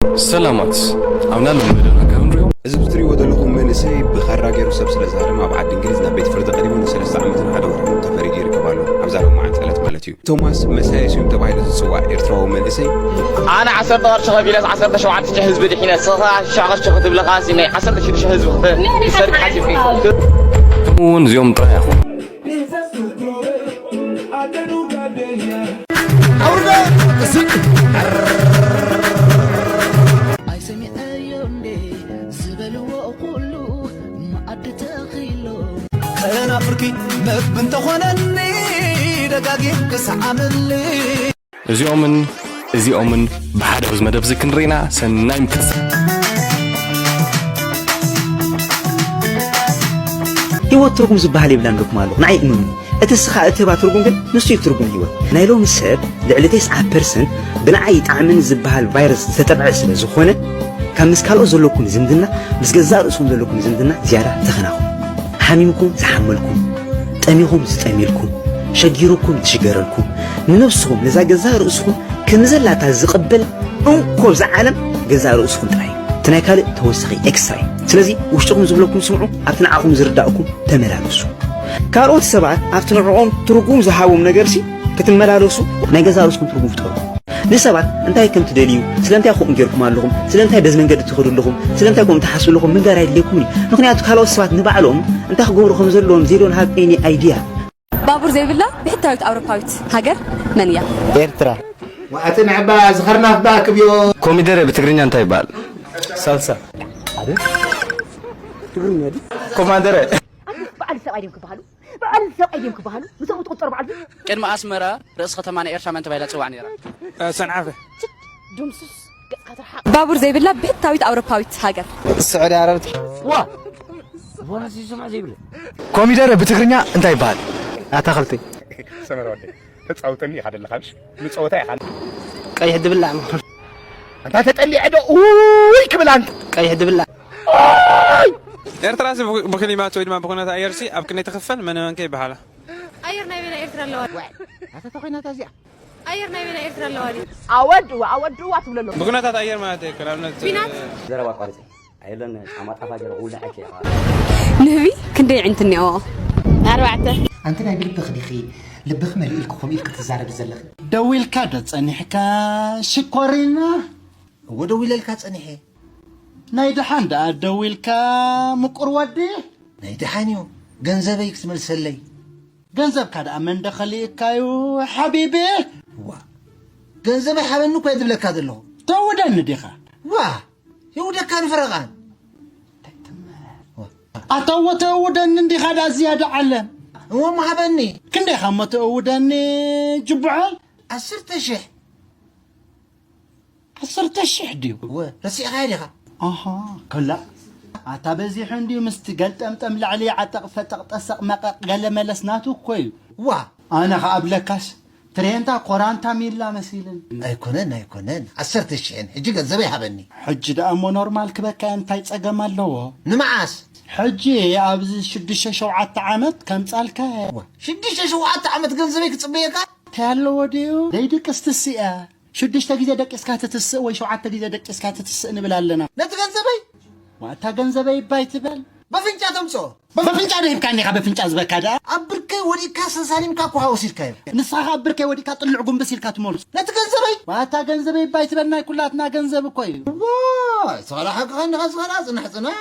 ሰላማት ኣብ ናሎም መደና ካብ ንሪኦ። እዚ ብትሪእዎ ዘለኹም መንእሰይ ብኻራ ገይሩ ሰብ ስለ ዝሃረመ ኣብ ዓዲ እንግሊዝ ናብ ቤት ፍርዲ ቀሪቡ ንሰለስተ ዓመትን ሓደ ወርሕን ተፈሪዱ ይርከብ ኣሎ። ኣብዛ ሎማዓንቲ ዕለት ማለት እዩ። ቶማስ መሳየስ እዮም ተባሂሉ ዝፅዋዕ ኤርትራዊ መንእሰይ። ኣነ ዓሰርተ ቅርሺ ከፊለስ ዓሰርተ ሸውዓተ ሽሕ ህዝቢ ድሒነ፣ ስኻ ሽሕ ቅርሺ ክትብልኻሲ ናይ ዓሰርተ ሽዱሽተ ህዝቢ ክተ-፣ ክሰድድ ሓሲብኪ። ከምኡ እውን እዚኦም ጥራይ ኣይኹን። ኣይሰሚዐዮ እንዴ ዝበልዎ ኩሉ መኣዲ ተኺሎ። ከናፍርኪ መግቢ እንተኾነኒ ደጋጊም ክሰዓመኒ። እዚኦምን እዚኦምን ብሓደ ኣብዚ መደብ እዚ ክንርኢና ሰናይ ምትስ። ህይወት ትርጉም ዝበሃል የብላን ኢልኩም ኣለኹ። ንዓይ እመኑ። እቲ እስኻ እትህባ ትርጉም ግን ንሱ እዩ ትርጉም ህይወት። ናይ ሎሚ ሰብ ልዕሊ ተስዓ ፐርሰንት ብንዓይ ይጣዕመኒ ዝበሃል ቫይረስ ዝተጠብዐ ስለ ዝኾነ፣ ካብ ምስ ካልኦት ዘለኩም ዝምድና፣ ምስ ገዛእ ርእስኹም ዘለኩም ዝምድና ዝያዳ ተኸናኹ። ሓሚምኩም ዝሓመልኩም፣ ጠሚኹም ዝጠምየልኩም፣ ሸጊሩኩም ዝሽገረልኩም፣ ንነብስኹም ነዛ ገዛእ ርእስኹም ከም ዘላታ ዝቕበል እንኮ ኣብዛ ዓለም ገዛእ ርእስኹም ጥራይ እዩ። እቲ ናይ ካልእ ተወሳኺ ኤክስትራ እዩ። ስለዚ ውሽጥኹም ዝብለኩም ስምዑ፣ ኣብቲ ንዓኹም ዝርዳእኩም ተመላለሱ። ካልኦት ሰባት ኣብቲ ንዕኦም ትርጉም ዝሃቦም ነገርሲ ክትመላለሱ ናይ ገዛእ ርእስኹም ትርጉም ፍጠሩ። ንሰባት እንታይ ከም ትደልዩ፣ ስለምንታይ ከምኡ ጌርኩም ኣለኹም፣ ስለምንታይ በዚ መንገዲ ትኸዱ ኣለኹም፣ ስለምንታይ ከምኡ ትሓስቡ ኣለኹም ምንጋር ኣይድልየኩምን እዩ። ምኽንያቱ ካልኦት ሰባት ንባዕሎም እንታይ ክገብሩ ከም ዘለዎም they don't have any idea። ባቡር ዘይብላ ብሕታዊት ኣውሮፓዊት ሃገር መን እያ? ኤርትራ። ዋእቲ ንዕባ ዝኸርናፍ ብኣክብዮ። ኮሚደረ ብትግርኛ እንታይ ይበሃል? ሳልሳ። ኮማንደረ። በዓል ሰብኣይ ድዮም ክበሃሉ? በዓል ሰብኣይ ድዮም ክበሃሉ? ምስኦም ትቁጠር በዓል። ቅድሚ ኣስመራ ርእሲ ከተማ ናይ ኤርትራ መን ተባሂላ ትጽዋዕ ነይራ? እ፣ ሰንዓፈ። ችድ፣ ድምሱስ፣ ገጽካ ትርሓቕ። ባቡር ዘይብላ ብሕታዊት ኣውሮፓዊት ሃገር። ስዑዲ ዓረብ። ዋ! ቦነስ ይስማዕ ዘይብለ። ኮሚደረ ብትግርኛ እንታይ ይበሃል? ኣታኽልቲ። ሰመረ ወደይ፣ ተጻውተኒ ኢኻ ደለኻ፣ ምሽ? ንጸወታ ኢኻ። ቀይሕ ድብላዕ። ኣንታ ተጠሊዐ ዶ? ኡይ ክብል ኣንታ። ቀይሕ ድብላዕ። ኡይ! ኤርትራስ ብ-፣ ብክሊማት ወይ ድማ ብኩነታት ኣየርሲ ኣብ ክንደይ ትኽፈል? መን መን ከ ይበሃላ? ኣየር ናይ በይና ኤርትራ ኣለዋ። ዋይ፣ ኣታ ተኾይናታ እዚኣ። ኣየር ናይ በይና ኤርትራ ኣለዋ ድዩ? ኣወድዋ፣ ኣወድዋ ትብሎ ኣለኹ። ብኩነታት ኣየር ማለት እዩ፣ ንኣብነት፣ ኲናት? ዘረባ ኣቋርጺ። ኣየለን ጫማ ጣፋ ገይረ ክውልዐኪ እየ። ንህቢ ክንደይ ኣዒንቲ እኒኦዎ? ኣርባዕተ። ኣንቲ ናይ ብልብኺ ዲኺ? ልብኺ መሊኡ ኢልኪ ከምኡ ኢልኪ ትዛረቢ ዘለኺ? ደዊልካ ዶ ጸኒሕካ ሽኮሪና? እወ ደዊለልካ ጸኒሐ። ናይ ደሓን ደኣ ደዊልካ ምቁር ወዲ? ናይ ደሓን እዩ። ገንዘበይ ክትመልሰለይ። ገንዘብካ ደኣ መን ዶ ከሊእካዩ ሓቢቢ? ዋ፣ ገንዘበይ ሓበኒ እኮ እየ ዝብለካ ዘለኹ። ተውደኒ ዲኻ? ዋ፣ ይውደካ ንፍረቓን። ዋ። ኣታ እወ ተእውደኒ እንዲኻ ደኣ ዝያዳ ዓለም። እሞ እሞ ሃበኒ። ክንደይኻ እሞ ተእውደኒ ጅቡዓል? ዓሰርተ ሽሕ። ዓሰርተ ሽሕ ድዩ? እወ፣ ረሲዕኻዮ ዲኻ? ኣሃ፣ ከላ። ኣታ በዚሑ እንድዩ ምስቲ ገልጠምጠም ላዕሊ ዓጠቕ ፈጠቕ ጠሰቕ መቐቕ ገለ መለስ ናቱ እኮ እዩ። ዋ። ኣነ ኸኣ ብለካስ ትሬንታ ኮራንታ ሚላ መሲልን። ኣይኮነን፣ ኣይኮነን። ዓሰርተ ሽሕን ሕጂ ገንዘበይ ሃበኒ። ሕጂ ደኣ እሞ ኖርማል ክበካ እንታይ ጸገም ኣለዎ? ንመዓስ? ሕጂ ኣብዚ ሽዱሽተ ሸውዓተ ዓመት ከምጻልካ። ዋ፣ ሽዱሽተ ሸውዓተ ዓመት ገንዘበይ ክጽበየካ? እንታይ ኣለዎ ድዩ? ዘይድቅስ ትስእ እያ። ሽዱሽተ ግዜ ደቂስካ ትትስእ ወይ ሸውዓተ ግዜ ደቂስካ ትትስእ ንብል ኣለና። ነቲ ገንዘበይ? ዋታ ገንዘበይ እባ ኣይትበል። በፍንጫ ተምጽኦ። በፍንጫ ዶ ሂብካኒ ኢኻ በፍንጫ ዝበካ ደኣ? ኣብ ብርከይ ወዲቅካ ሰሳሊምካ እኮ ሃወሲድካዮ። ንስኻ ከኣ ኣብ ብርከይ ወዲቅካ ጥልዕ ጉንብስ ኢልካ ትመልሶ። ነቲ ገንዘበይ? ዋታ ገንዘበይ እባ ኣይትበል፣ ናይ ኩላትና ገንዘብ እኮ እዩ። ዋይ፣ ስኻ ሓቅኻ እንዲኻ፣ ስኻ ጽናሕ፣ ጽናሕ፣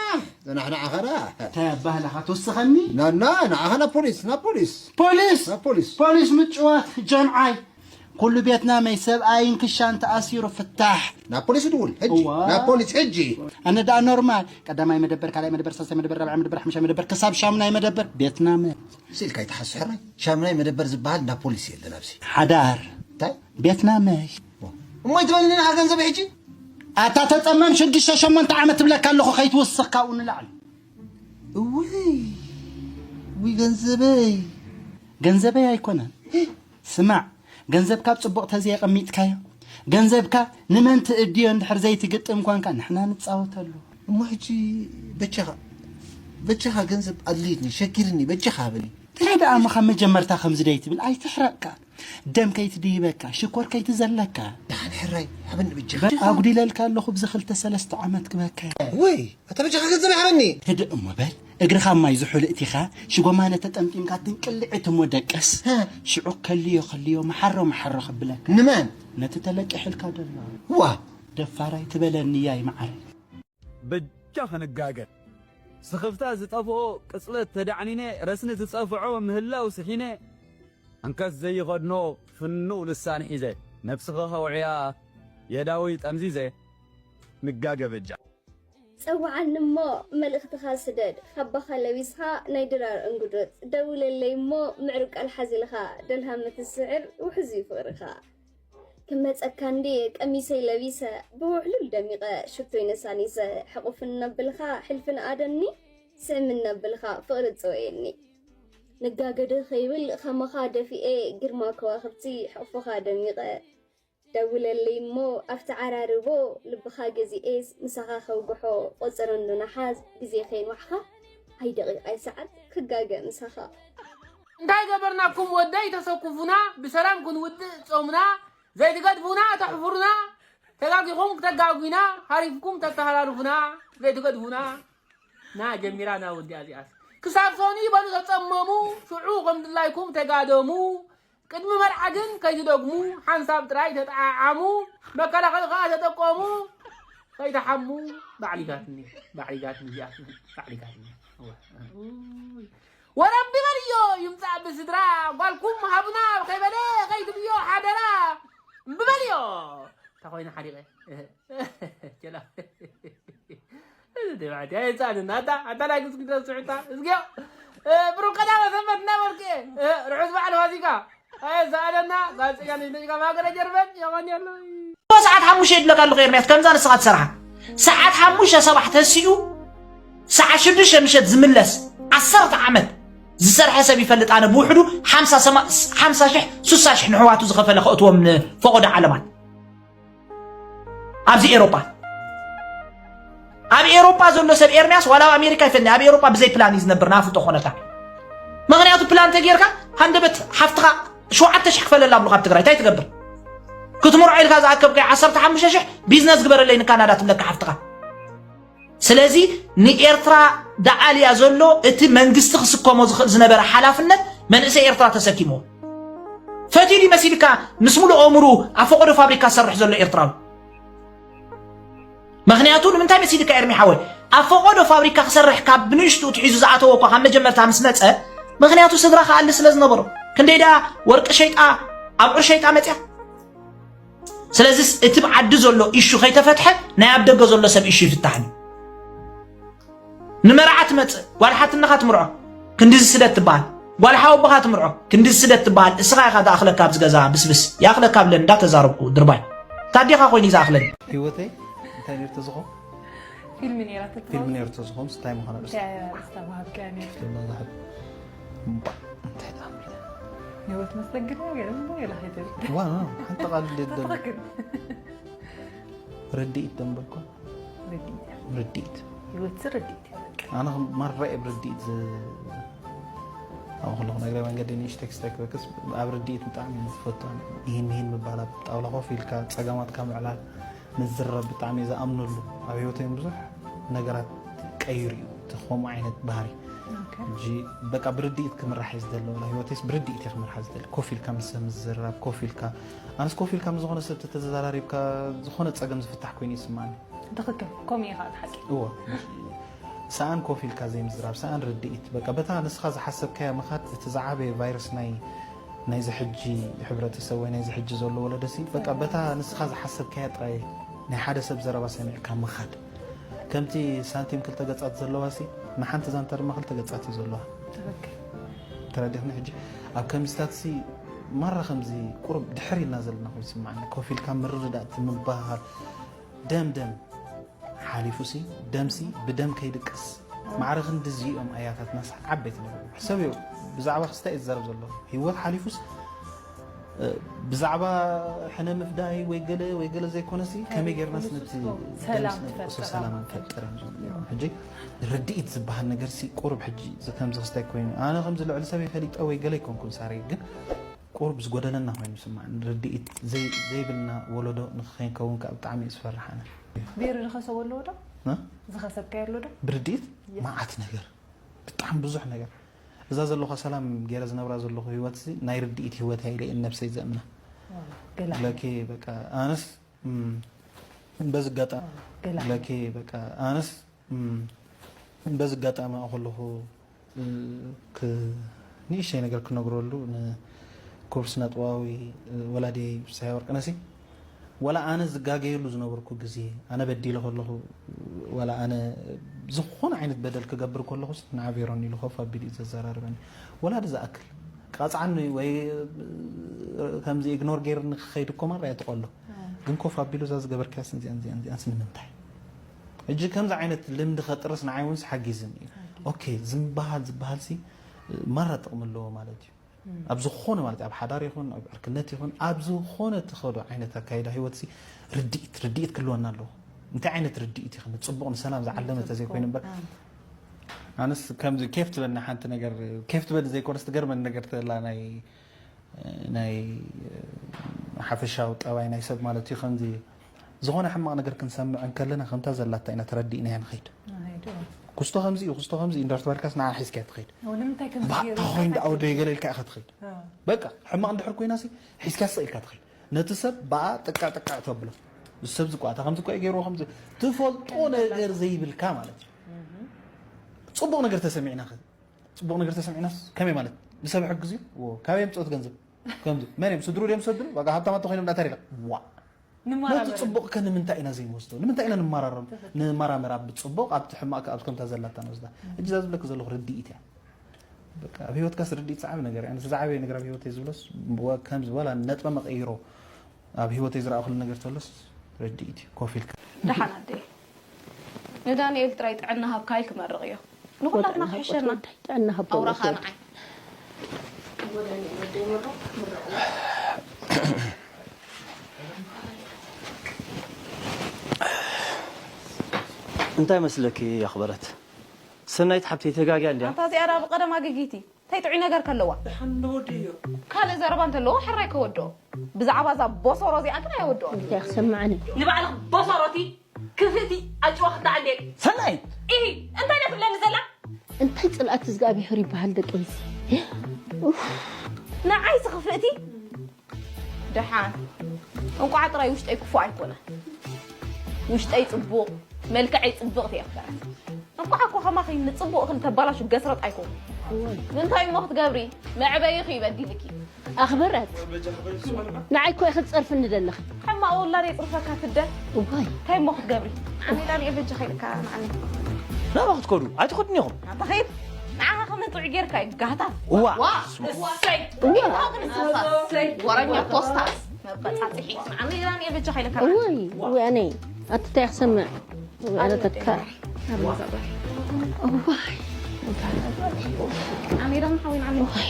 ጽናሕ ንዓኻ ደኣ። እንታይ ኣባህላኻ ትውስኸኒ? ና፣ ና፣ ንዓኻ ናብ ፖሊስ፣ ናብ ፖሊስ። ፖሊስ? ናብ ፖሊስ። ፖሊስ ምጭዋት ጀምዓይ። ኩሉ ቤትና መይ ሰብኣይን ክሻን ተኣሲሩ ፍታሕ። ናብ ፖሊስ ድውል፣ ሕጂ። እዋ። ናብ ፖሊስ፣ ሕጂ። ኣነ ደኣ ኖርማል። ቀዳማይ መደበር፣ ካልኣይ መደበር፣ ሳልሳይ መደበር፣ ራብዓይ መደበር፣ ሓሙሻይ መደበር፣ ክሳብ ሻምናይ መደበር፣ ቤትና መ-፣ ስኢልካ ኣይትሓስብ ሕራይ። ሻምናይ መደበር ዝበሃል እንዳ ፖሊስ የለን ኣብዚ። ሓዳር። እንታይ? ቤትና መይ። እሞ ኣይትበልኒ ኢኻ ገንዘብ ሕጂ? ኣታ ተጸመም ሽዱሽተ ሸሞንተ ዓመት ትብለካ ኣለኹ ከይትውስኽ ካብኡ ንላዕሊ። እውይ፣ እውይ ገንዘበይ። ገንዘበይ ኣይኮነን። ስማዕ፣ ገንዘብካ ኣብ ጽቡቕ ተዘየቐሚጥካዮ፣ ገንዘብካ ንመን ትእድዮ እንድሕር ዘይትግጥም ኳንካ ንሕና ንጻወተሉ። እሞ ሕጂ በጃኻ፣ በጃኻ ገንዘብ ኣድልይኒ፣ ሸጊርኒ፣ በጃኻ ሃበኒ። እንታይ ደኣ እሞ ካብ መጀመርታ ከምዚ ደይ ትብል? ኣይትሕረቕካ። ደም ከይትድይበካ፣ ሽኮር ከይትዘለካ። ደሓን ሕራይ፣ ሃበኒ ብጃኻ። በል ኣጉዲለልካ ኣለኹ ብዚ ክልተ ሰለስተ ዓመት ክበካ። ወይ፣ ኣታ ብጃኻ ገንዘብ ሃበኒ። ህድእ እሞ በል፣ እግርኻ ማይ ዝሑል እቲኻ፣ ሽጎማነ ተጠምጢምካ ትንቅልዕት እሞ ደቀስ። ሃ። ሽዑ ከልዮ ከልዮ፣ መሓሮ መሓሮ ከብለካ። ንመን? ነቲ ተለቂሕልካ ደሎ። ዋ። ደፋራይ ትበለኒ ያይ መዓረይ። በጃ ክንጋገ። ስኽፍታ ዝጠፍኦ ቅጽለት ተዳዕኒነ፣ ረስኒ ዝጸፍዖ ምህላው ስሒነ፣ ኣንከስ ዘይኸድኖ ፍኑው ልሳን ሒዘ፣ ነብስኻ ከውዕያ የእዳወይ ጠምዚዘ፣ ንጋገ በጃ። ጸውዓኒ እሞ መልእኽትኻ ስደድ፣ ካባኻ ለቢስኻ ናይ ድራር እንጉዶት፣ ደውለለይ እሞ ምዕሩግ ቃል ሓዚልኻ፣ ደልሃመ ትስዕር ውሕዝ እዩ ፍቕርኻ። ክመጸካ እንድየ ቀሚሰይ ለቢሰ፣ ብውሕሉል ደሚቐ ሽቶይ ነሳኒሰ፣ ሕቑፍኒ እናበልካ ሕልፊ ንኣደኒ፣ ስዕምኒ እናበልካ ፍቕሪ ትጸወየኒ። ንጋገ ዶ ከይብል ኸማኻ ደፊኤ፣ ግርማ ከዋኽብቲ ሕቑፍኻ ደሚቐ። ደውለለይ እሞ ኣብቲ ዓራርቦ፣ ልብኻ ገዚኤስ ምሳኻ ከውግሖ፣ ቆጸሮ እንዶ ነሓስ ግዜ ከይንዋሕኻ፣ ኣይ ደቒቕ ኣይ ሰዓት ክጋገ ምሳኻ። እንታይ ገበርናኩም ወደይ ተሰኩፉና፣ ብሰላም ክንውድእ ጾምና፣ ዘይትገድፉና ተሕፉሩና፣ ተጋጊኹም ክተጋጉና፣ ሃሪፍኩም ተተሃራርፉና፣ ዘይትገድፉና። ና ጀሚራ ና ወዲኣ እዚኣስ። ክሳብ ሶኒ በሉ ተጸመሙ፣ ሽዑ ከም ድላይኩም ተጋደሙ። ቅድሚ መርዓ ግን ከይትደግሙ፣ ሓንሳብ ጥራይ ተጠዓዓሙ፣ መከላኸሊ ከኣ ተጠቀሙ። ከይትሓሙ፣ ባዕሊጋትኒ፣ ባዕሊጋትኒ እዚኣስ፣ ባዕሊጋትኒ። እወ፣ ኡይ። ወረቢ በልዮ ይምጻእ ብስድራ፣ ጓልኩም ሃቡና ከይበለ ከይትብዮ ሓደራ። እምቢ በልዮ። እንታ ኮይነ ሓሪቐ። ቸላ። እዚ ደባዕቲ ኣይጻንን። ኣታ፣ ኣታ ናይ ግስግደ ስዑታ። እዝግዮ። እ፣ ብሩክ ቀዳመ ሰንበት እናበልክ። እ፣ ርሑስ በዓል ፋሲካ። ኣየ፣ ሰኣለና፣ ጋዜጠኛ ነሽ ነሽ ካብ ሃገረ ጀርመን፣ የቐንየለይ። ሰዓት ሓሙሽተ ይድለካ ኣለኹ ኤርምያስ፣ ከምዛ ንስኻ ትሰርሓ። ሰዓት ሓሙሽተ ሰባሕ ተሲኡ፣ ሰዓት ሽዱሽተ ምሸት ዝምለስ፣ ዓሰርተ ዓመት ዝሰርሐ ሰብ ይፈልጥ። ኣነ ብውሕዱ ሓምሳ ሰማ-፣ ሓምሳ ሽሕ፣ ስሳ ሽሕ ንሕዋቱ ዝኸፈለ ከእትዎም ንፈቐዶ ዓለማት። ኣብዚ ኤሮጳ፣ ኣብ ኤሮጳ ዘሎ ሰብ ኤርምያስ ዋላ ኣብ ኣሜሪካ ይፈኒ፣ ኣብ ኤሮጳ ብዘይ ፕላን እዩ ዝነብር፣ ንኣፍልጦ ኮነካ። ምኽንያቱ ፕላን ተጌርካ፣ ሃንደበት ሓፍትኻ ሸውዓተ ሽሕ ክፈለላ ኣብሉኻ ኣብ ትግራይ፣ እንታይ ትገብር? ክትምርዖ ኢልካ ዝኣከብካዮ ዓሰርተ ሓሙሽተ ሽሕ ቢዝነስ ግበረለይ ንካናዳ ትብለካ ሓፍትኻ። ስለዚ ንኤርትራ ደኣልያ ዘሎ እቲ መንግስቲ ክስከሞ ዝኽእል ዝነበረ ሓላፍነት መንእሰይ ኤርትራ ተሰኪምዎ። ፈትዩ ድዩ መሲልካ ምስ ሙሉእ ኣእምሩ ኣብ ፈቐዶ ፋብሪካ ዝሰርሕ ዘሎ ኤርትራዊ? ምኽንያቱ ንምንታይ መሲልካ ኤርሚ ሓወይ? ኣብ ፈቐዶ ፋብሪካ ክሰርሕ ካብ ብንእሽቱ ትሒዙ ዝኣተወ እኳ ካብ መጀመርታ ምስ መጸ፣ ምኽንያቱ ስድራ ክኣሊ ስለ ዝነበሮ። ክንደይ ደኣ ወርቂ ሸይጣ ኣብዑር ሸይጣ መጽያ? ስለዚስ እቲ ብዓዲ ዘሎ ኢሹ ከይተፈትሐ ናይ ኣብ ደገ ዘሎ ሰብ ኢሹ ይፍታሕን እዩ። ንመርዓ ትመጽእ ጓል ሓትነኻ ትምርዖ ክንዲዚ ስደት ትበሃል፣ ጓል ሓወቦኻ ትምርዖ ክንዲዚ ስደት ትበሃል። እስኻ ኢኻ ዝኣኽለካ ኣብዚ ገዛ ብስብስ ይኣኽለካ ብለን እንዳተዛረብኩ ድርባይ ታዴኻ ኮይኑ እዩ ዝኣኽለኒ። ህይወተይ እንታይ ነርቶ ዝኾ ፊልም ነይራ ተትማል ፊልም ነርቶ ዝኾ ምስ እንታይ ምዃነ ርስ እንታይ ኣርእስታ ምሃብካያ ነይሩ ፊልም ዛሕብ እምባ እንታይ ዳምለ ህይወት መስተግድ ነገር እሞ ገላ ከይትብል ዋ ሓንቲ ቃል ደደም ተትኽክል ርድኢት ደንበልኳ ርድኢት ርድኢት ህይወት ርድኢት እዩ በቃ ኣነ ማራ እየ ብርድኢት ዝ ኣብ ከለኹ ነግረ መንገዲ ንእሽተይ ክስታይ ክበክስ ኣብ ርድኢት ብጣዕሚ እየ ዝፈቱ ይህን ይህን ምባል ኣብ ጣውላ ኮፍ ኢልካ ፀገማትካ ምዕላል ምዝረብ ብጣዕሚ እየ ዝኣምነሉ ኣብ ህይወተይ እውን ብዙሕ ነገራት ቀይሩ እዩ እቲ ከምኡ ዓይነት ባህሪ ሕጂ በቃ ብርድኢት ክምራሕ እየ ዝደሊ ወላ ህይወተይስ ብርድኢት እየ ክምርሓ ዝደሊ ኮፍ ኢልካ ምስ ሰብ ምዝርራብ ኮፍ ኢልካ ኣነስ ኮፍ ኢልካ ምስ ዝኾነ ሰብ ተተዘራሪብካ ዝኾነ ፀገም ዝፍታሕ ኮይኑ ይስማዓኒ ትኽክል ከምኡ እዩ ከዓ ሓቂ እወ ሰኣን ኮፍ ኢልካ ዘይምዝራብ ሰኣን ርድኢት በቃ በታ ንስኻ ዝሓሰብካያ ምኻድ እቲ ዝዓበየ ቫይረስ ናይ ናይዚ ሕጂ ሕብረተሰብ ወይ ናይዚ ሕጂ ዘሎ ወለደሲ በቃ በታ ንስኻ ዝሓሰብካያ ጥራይ ናይ ሓደ ሰብ ዘረባ ሰሚዕካ ምኻድ ከምቲ ሳንቲም ክልተ ገጻት ዘለዋ ሲ ንሓንቲ ዛንታ ድማ ክልተ ገጻት እዩ ዘለዋ ትኽክል ተረዲኽኒ ሕጂ ኣብ ከምዚታት ሲ ማራ ከምዚ ቁሩብ ድሕር ኢልና ዘለና ኮይኑ ይስማዓኒ ኮፍ ኢልካ ምርድዳእ እቲ ምባሃል ደም ደም ሓሊፉ ሲ ደም ሲ ብደም ከይድቅስ ማዕረ ክንዲ እዚኦም ኣያታትና ሲ ዓበይቲ ነይሮም ሕሰብዮ ብዛዕባ ክስታይ እዩ ዝዛረብ ዘሎ ህይወት ሓሊፉስ ብዛዕባ ሕነ ምፍዳይ ወይ ገለ ወይ ገለ ዘይኮነሲ፣ ከመይ ጌርናስ ነቲ ሰላም ደምስ ንፈጥር ንፈጥር? ሰላም ንፈጥር እዮም ዝብሉ። ሕጂ ርድኢት ዝበሃል ነገር ሲ ቁሩብ ሕጂ እዚ ከምዚ ክስታይ ኮይኑ፣ ኣነ ከምዚ ልዕሊ ሰበይ ፈሊጠ ወይ ገለ ኣይኮንኩን ሳሪ፣ ግን ቁሩብ ዝጎደለና ኮይኑ ይስማዕኒ። ርድኢት ዘይ-፣ ዘይብልና ወለዶ ንኸይንከውን ከዓ ብጣዕሚ እዩ ዝፈርሕ ኣነ። ቤሪ ዝኸሰቦ ኣለዎ ዶ? እ? ዝኸሰብካዮ ኣሎ ዶ? ብርድኢት የስ። መዓት ነገር፣ ብጣዕሚ ብዙሕ ነገር። እዛ ዘለኹ ሰላም ገይረ ዝነብራ ዘለኹ ህይወት ሲ ናይ ርድኢት ህይወት እያ ኢለ እየ ንነብሰይ ዘእምና። ዋው፣ ገላዒ። ለኬ በቃ ኣነስ፣ እም፣ በዚ ኣጋጣሚ ገላዒ። ለኬ በቃ ኣነስ፣ እም፣ በዚ ኣጋጣሚ ኣብኡ ከለኹ፣ እ፣ ክ-፣ ንእሽተይ ነገር ክነግረሉ ንክቡር ስነ ጥበባዊ፣ እ፣ ወላዲየይ ፍስሃ ወርቅነሲ፣ ዋላ ኣነ ዝጋገየሉ ዝነበርኩ ግዜ፣ ኣነ በዲለ ከለኹ፣ ዋላ ኣነ ዝኾነ ዓይነት በደል ክገብር ከለኹ፣ ንዓ ቬሮን ኢሉ ኮፍ ኣቢሉ እዩ ዘዘራርበኒ። ወላዲ ዝኣክል ቀጽዓኒ ወይ ከምዚ ኢግኖር ገይርኒ ክኸይድ እኮ ማራ እየ ትቐሎ። ግን ኮፍ ኣቢሉ እዛ ዝገበርካያስ እዚኣን እዚኣን እዚኣንስ ንምንታይ? ሕጂ ከምዚ ዓይነት ልምዲ ከጥርስ ንዓይ እውን ሓጊዝኒ እዩ። ኦኬ፣ ዝምበሃል ዝበሃል ሲ ማራ ጥቕሚ ኣለዎ ማለት እዩ። ኣብ ዝኾነ ማለት ኣብ ሓዳር ይኹን ኣብ ዕርክነት ይኹን ኣብ ዝኾነ ትኸዶ ዓይነት ኣካይዳ ህይወት ሲ ርድኢት፣ ርድኢት ክልወና ኣለዎ። እንታይ ዓይነት ርድኢት ይኽን? ጽቡቕ ንሰላም ዝዓለመ ተዘይኮይኑ እምበር፣ ኣነስ ከምዚ ኬፍ ትበኒ ሓንቲ ነገር፣ ኬፍ ትበኒ ዘይኮነስ ትገርመኒ ነገር ተላ ናይ፣ ናይ ሓፈሻዊ ጠባይ ናይ ሰብ ማለት እዩ። ከምዚ ዝኾነ ሕማቕ ነገር ክንሰምዕ እንከለና ከምታ ዘላታ ኢና ተረዲእናያ ንኸይድ። ንኸይድ፣ እዎ። ክስቶ ከምዚ እዩ፣ ክስቶ ከምዚ እዩ እንዳተባልካስ ንዓ ሒዝካያ ትኸይድ። እዎ፣ ንምንታይ ከምዚ ባእ፣ ገይሩ እንታይ ኮይኑ እንታይ ደኣ ወደይ ገለ ኢልካ ኢኻ ትኸይድ። እ። በቃ፣ ሕማቕ እንድሕር ኮይናሲ ሒዝካያ ስቕ ኢልካ ትኸይድ። ነቲ ሰብ ብኣ ጥቃ ጥቃ ተብሎ። እዚ ሰብ ዝቋ፣ እታ ከምዚ እኮ እዩ ገይርዎ፣ ከምዚ ትፈልጦ ነገር ዘይብልካ ማለት እዩ። ጽቡቕ ነገር ተሰሚዕና ኸ? ጽቡቕ ነገር ተሰሚዕናስ ከመይ ማለት? ንሰብ ሕግዝ እዩ? እዎ፣ ካበይ የምጽኦ እቲ ገንዘብ? ከምዚ፣ መን እዮም? ስድሩ ድዮም ዝሰድሩ? ዋጋ ሃብታማት ተኾይኖም ዳተሪላ። ዋ። ነቲ ንመራመር። ጽቡቕ ከ ንምንታይ ኢና ዘይንወስዶ? ንምንታይ ኢና ንመራረም? ትኽክል። ንመራመር ኣብ ጽቡቕ፣ ኣብቲ ሕማቕ ከ ኣብ ከምታ ዘላታ ንወስዳ። ሕጂ እዛ ዝብለኪ ዘለኹ ርድኢት እያ። በቃ፣ ኣብ ህይወትካስ ርድኢት ዝዓቢ ነገር እያ። ኣነስ ዝዓበየ ነገር ኣብ ህይወተይ ዝብሎስ፣ ወ-፣ ከምዚ፣ ወላ ነጥበ መቐይሮ ኣብ ህይወተይ ዝረኣኹሉ ነገር ተሎስ፣ ርድኢት እዩ። ኮፍ ኢልካ። ደሓን ኣደይ። ንዳንኤል ጥራይ ጥዕና ሃብካ ኢል ክመርቕ እዮ። ንኹላትና ወደና ክሕሸና። ወደይ ጥዕና ሃቦ ኣውራኻ ወደይ። ንዓይ። እንታይ መስለኪ ኣኽበረት? ሰናይት ሓብተይ ተጋግያ እንድያ። ኣታ እዚኣ ደኣ ብቐደም ኣገጊቲ። እንታይ ጥዑይ ነገር ከለዋ? ደሓን ንወዲ እዮ። ካልእ ዘረባ እንተለዎ ሕራይ ከወድኦ። ብዛዕባ እዛ ቦሶሮ እዚኣ ግን ኣየወድኦ። እንታይ ክሰምዓኒ? ንባዕልኽ ቦሶሮቲ ክፍእቲ ኣጭዋ ክተዓልየክ። ሰናይት! ኢሂ፣ እንታይ ደኣ ትብለኒ ዘላ? እንታይ ጽልኣት እግዚኣብሔር ይበሃል ደቂ ኣንስትዮ? ኡፍ። ንዓይሲ ክፍእቲ? ደሓን። እንቋዕ ጥራይ ውሽጠይ ክፉእ ኣይኮነ። ውሽጠይ ጽቡቕ፣ መልክዐይ ጽብቕቲ እየ ክበረት። እንቋዕ እኮ ከማኺ ንጽቡቕ እኽሊ ተባላሹ ገስረጥ ኣይኮንኩ። እዋይ። እንታይ እሞ ክትገብሪ? መዕበይኺ እዩ በዲልኪ። ኣኽብረት። ንዓይ እኮ ኢኺ ትጸርፍኒ ዘለኺ። ሕማቕ ውላድ የጽርፈካ ትደ። እዋይ። እንታይ እሞ ክትገብሪ? ዓሚላ ንየ በጃ ከይልካ ንዓሚ። ናብኣ ክትከዱ? ኣይትኸዱን ኢኹም። ኣታ ኸይድ። ንዓኻ ከመን ጥዑይ ጌርካ እዩ ጋህታ። እዋ። ዋ። እሰይ። እዋ። እሰይ። ወረኛ ፖስታስ። መበጻጽሒ። ንዓሚ ኢላ ንየ በጃ ከይልካ ንዓሚ። እዋይ። እዋይ ኣነይ። ኣትታይ ክሰምዕ። እዋይ ኣነ ተካ። እዋይ። ዓሚ ኢላ ንሓዊ ንዓሚ። እዋይ።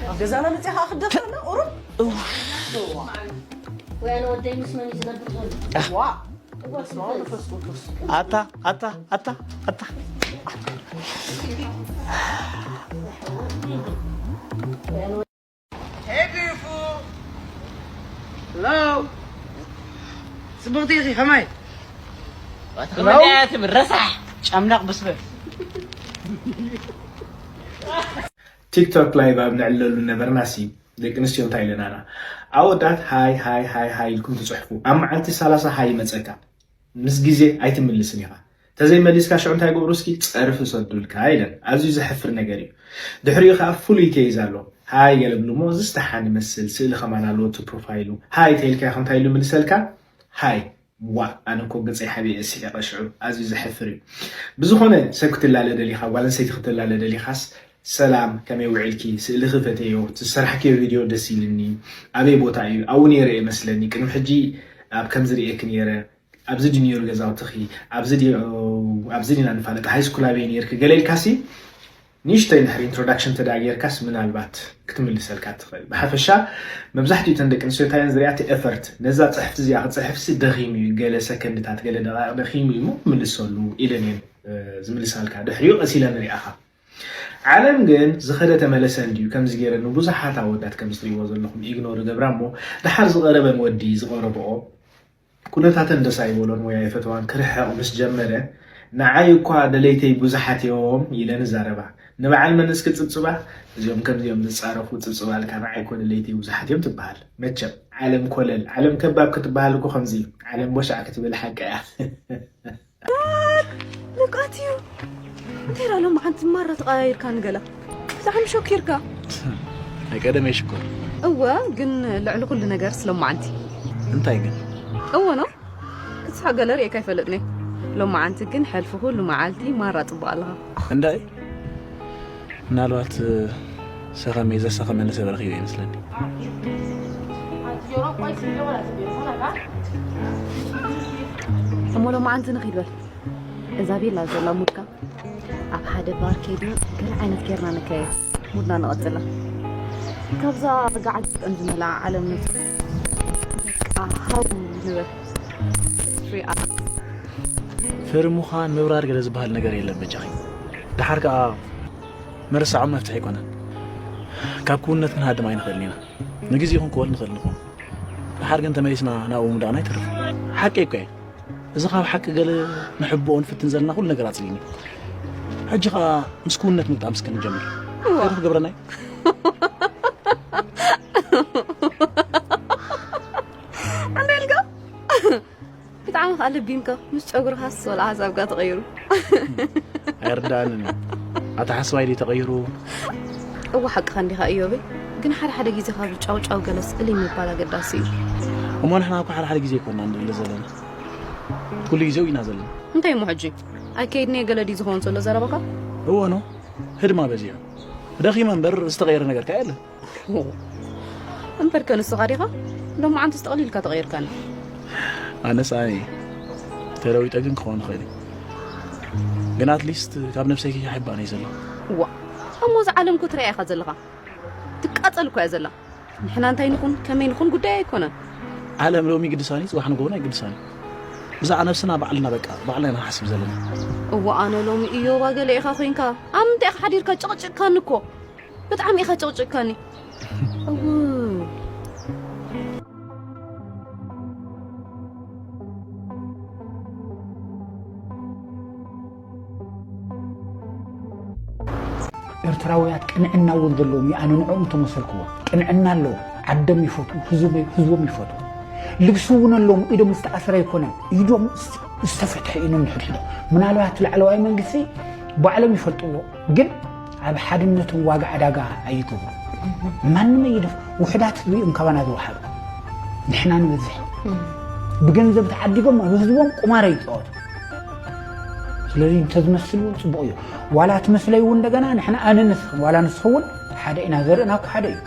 ኣብ ገዛና መጽኣ ክደፍረና ቁሩብ። ወይ ኣነ ወደይ ምስ መን እዩ ዝነብር ዘሎ? ዋ። ኣታ ኣታ ኣታ ኣታ። Hey, beautiful. Hello. ጽብቕቲ ኢኺ፣ ከመይ? ኣታ ከመይ ትብል ረሳሕ ጨምላቕ ብስበ። ቲክቶክ ላይቭ ኣብ ነዕልለሉ ነበርና ሲ ደቂ ኣንስትዮ እንታይ ኢለናና? ኣወዳት ሃይ ሃይ ሃይ ሃይ ኢልኩም ትጽሕፉ። ኣብ መዓልቲ ሰላሳ ሃይ ይመጸካ። ምስ ግዜ ኣይትምልስን ኢኻ። ተዘይመሊስካ ሽዑ እንታይ ግብሩ እስኪ ጸርፊ ሰዱልካ ኢለን። ኣዝዩ ዘሕፍር ነገር እዩ። ድሕሪኡ ከኣ ፍሉይ ኬዝ ኣሎ። ሃይ ገለ ብሉ እሞ እዚ ዝተሓን ይመስል፣ ስእሊ ከማን ኣለዎ እቲ ፕሮፋይሉ። ሃይ ተይልካ ኢኻ እንታይ ኢሉ ይምልሰልካ? ሃይ። ዋእ፣ ኣነ እኮ ገጸይ ሓቢኤ ስሒቐ ሽዑ። ኣዝዩ ዘሕፍር እዩ። ብዝኾነ ሰብ ክትላለ ደሊኻ፣ ጓል ኣንስተይቲ ክትላለ ደሊኻስ፣ ሰላም፣ ከመይ ውዒልኪ? ስእልኺ ፈቴዮ፣ እቲ ዝሰራሕክዮ ቪድዮ ደስ ኢልኒ። ኣበይ ቦታ እዩ? ኣብኡ ነይረ እየ መስለኒ። ቅድሚ ሕጂ ኣብ ከምዚ ርእየኪ ነይረ። ኣብዚ ድዩ ነይሩ ገዛውትኺ? ኣብዚ ድዩ፣ ኣብዚ ዲና ንፋለጥ? ሃይስኩል ኣበይ ነይርኪ? ገለ ኢልካሲ፣ ንእሽተይ ድሕሪ ኢንትሮዳክሽን ተዳ ጌርካስ ምናልባት ክትምልሰልካ ትኽእል። ብሓፈሻ መብዛሕትኡ እተን ደቂ ኣንስትዮ እንታይ እየን ዝሪኣ? እቲ ኤፈርት፣ ነዛ ጽሕፍቲ እዚኣ ክጽሕፍሲ ደኺሙ እዩ፣ ገለ ሰከንድታት፣ ገለ ደቓይቕ ደኺሙ እዩ እሞ ምልሰሉ ኢለን እየን ዝምልሳልካ። ድሕሪኡ ቀስ ኢለን ንሪኣኻ። ዓለም ግን ዝኸደ ተመለሰ እንድዩ ከምዚ ገይረ ንብዙሓት ኣወዳት ከምዚ ትሪእዎ ዘለኹም ኢግኖር ገብራ እሞ፣ ደሓር ዝቐረበን ወዲ ዝቐረብኦ ኩነታተን ደስ ኣይበሎን ወይ ኣይፈተዋን፣ ክርሕቕ ምስ ጀመረ፣ ንዓይ እኳ ደለይተይ ብዙሓት እዮም ኢለን ይዛረባ። ንበዓል መን እስኪ ጽብጽባ? እዚኦም ከምዚኦም ዝጻረፉ ጽብጽባልካ ንዓይ እኮ ደለይተይ ብዙሓት እዮም ትበሃል። መቸም ዓለም ኮለል፣ ዓለም ከባብ ክትበሃል እኮ ከምዚ እዩ። ዓለም ቦሻዕ ክትብል ሓቂ እያ። ልቃት እዩ እንታይ ዳ ሎም ሓንቲ ማራ ተቃያይርካ ንገላ ብጣዕሚ ሸኪርካ ናይ ቀደም የሽኮር እወ ግን ልዕሊ ኩሉ ነገር ስለማዓንቲ እንታይ ግን እወ ነው ክትስሓቅ ገለ ርእየካ ይፈልጥኒ ሎማዓንቲ ግን ሕልፊ ኩሉ መዓልቲ ማራ ጽቡቅ ኣለኻ እንዳይ ምናልባት ሰኸመ ዘሰኸመኒ ሰብ ረኺበ ይመስለኒ እሞ ሎማዓንቲ ንኺድ በል እዛ ቤላ ዘላ ሙድካ ኣብ ሓደ ባር ከይድና ገለ ዓይነት ጌርና ንከየ ሙድና ንቐጽላ ካብዛ ርጋዓት ዝጥቀም ዝመልኣ ዓለም ንውፅ በቃ ሃው ንበል ፍሪ ኣርት ፍሪ ምዃን ምብራር ገለ ዝበሃል ነገር የለን በጃኺ ደሓር ከኣ ምርሳዖም መፍትሒ ኣይኮነን ካብ ክውነት ክንሃድም ኣይንኽእልን ኢና ንግዜ ይኹን ክወል ንኽእል ንኹን ደሓር ግን ተመሊስና ናብኡ ምውዳቕና ኣይተርፍን ሓቂ እኮ እየ እዚ ካብ ሓቂ ገለ ንሕብኦ ንፍትን ዘለና ኩሉ ነገር ኣጽሊኒ ሕጂ ኸኣ ምስ ክውነት ምግጣም እስከ ንጀምር እንታይ ክገብረና እዩ ኣንዳልካ ብጣዕሚ ከዓ ለቢምካ ምስ ጨጉርካስ ወላ ሓሳብካ ተቐይሩ ኣይርዳእንን እዩ ኣተሓስባይ ድዩ ተቐይሩ እወ ሓቅኻ እንዲኻ እዮበይ ግን ሓደ ሓደ ግዜ ካብ ጫው ጫው ገለ ስእሊ ምባል ኣገዳሲ እዩ እሞ ንሕና እኮ ሓደ ሓደ ግዜ ይኮና ንድለ ዘለና ኩሉ ግዜ ኢና ዘለና እንታይ እሞ ሕጂ ኣይከይድኒ ገለ ድዩ ዝኸውን ዘሎ ዘረባካ እወ ነው ህድማ በዚሑ ደኺመ እምበር ዝተቐየረ ነገር ከ የለ እምበር ከ ንስኻ ዲኻ ሎማዓንትስ ጠቕሊልካ ተቐይርካኒ ኣነስ ኣነ ተለዊጠ ግን ክኸውን ይኽእል እዩ ግን ኣትሊስት ካብ ነብሰይ ከይሓባን እየ ዘሎ ዋ እሞ እዚ ዓለም እኮ ትሪኣ ኢኻ ዘለኻ ትቃጸል እኮ እያ ዘላ ንሕና እንታይ ንኹን ከመይ ንኹን ጉዳይ ኣይኮነን ዓለም ሎሚ ግድሳኒ ጽባሕ ንጎውን ኣይግድሳኒ ብዛዕባ ነብስና ባዕልና በቃ ባዕልና ኢና ንሓስብ ዘለና እዋ ኣነ ሎሚ እዮባ ገለ ኢኻ ኮይንካ ኣብ ምንታይ ኢኻ ሓዲርካ ጨቕጭቕካኒ እኮ ብጣዕሚ ኢኻ ጨቕጭቕካኒ እው ኤርትራውያት ቅንዕና እውን ዘለዎም እዩ ኣነ ንዕኦም ተመሰልክዎ ቅንዕና ኣለዎም ዓዶም ይፈትዉ ህዝቦም ይፈትዉ ልግሲ እውን ኣለዎም ኢዶም ዝተኣስረ ኣይኮነን ኢዶም ዝተፈትሐ እዩ ነንሕድሕዶም ምናልባት ላዕለዋይ መንግስቲ ባዕሎም ይፈልጥዎ ግን ኣብ ሓድነቶም ዋጋ ዕዳጋ ኣይገብሩ ማንም ኣይደፍ ውሕዳት ህዝቢ እዮም ካባና ዝወሓዱ ንሕና ንበዝሕ ብገንዘብ ተዓዲጎም ኣብ ህዝቦም ቁማር ይፃወቱ ስለዚ እንተዝመስል እውን ፅቡቅ እዩ ዋላ ትመስለይ እውን እንደገና ንሕና ኣነ ንስኽን ዋላ ንስኽ እውን ሓደ ኢና ዘርእና እኮ ሓደ እዩ